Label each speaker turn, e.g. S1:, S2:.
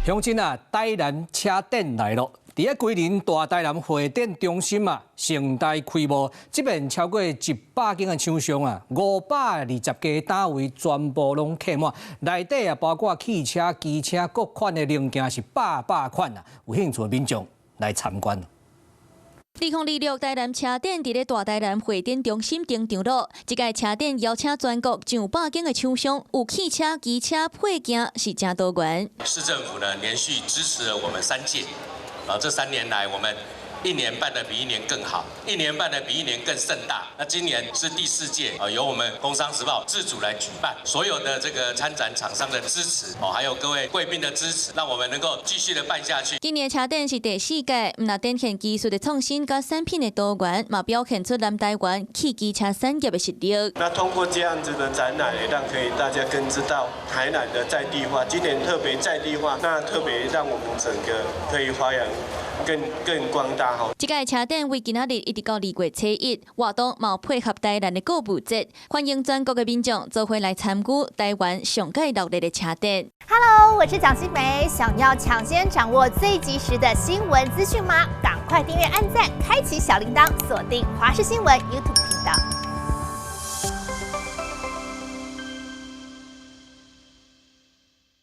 S1: 鄉親啊，台南車展來囉！佇咧歸仁大台南會展中心啊，盛大開幕。這邊超過100間的廠商啊，520家單位全部攏客滿。內底啊，包括汽車、機車各款的零件是百百款啊。有興趣的民眾來參觀。
S2: 2026台南車展佇咧大台南會展中心登場囉。這屆車展邀請全國上百間的廠商，有汽車、機車配件是誠多元。
S3: 市政府呢連續支持了我們三屆，啊，這3年來我們一年辦得比一年更好，一年辦得比一年更盛大。那今年是第四屆，啊，由我們工商時報自主來舉辦，所有的這個參展廠商的支持，哦，還有各位貴賓的支持，讓我們能夠繼續的辦下去。
S2: 今年車展是第四屆，毋但展現技術的創新佮產品的多元，嘛表現出南台灣汽機車產業的實力。
S4: 那通過這樣子的展覽，也讓可以大家更知道台南的在地化。今年特別在地化，那特別讓我們整個可以發揚更光大。
S2: 這屆車展為今仔日一直到2月初1，活動嘛有配合台南的購物節，歡迎全國的民眾做伙來參與台灣上蓋熱鬧的車展。
S5: Hello，我是蔣新梅，想要搶先掌握最及時的新聞資訊嗎？趕快訂閱、按讚、開啟小鈴鐺，鎖定華視新聞 YouTube 頻道。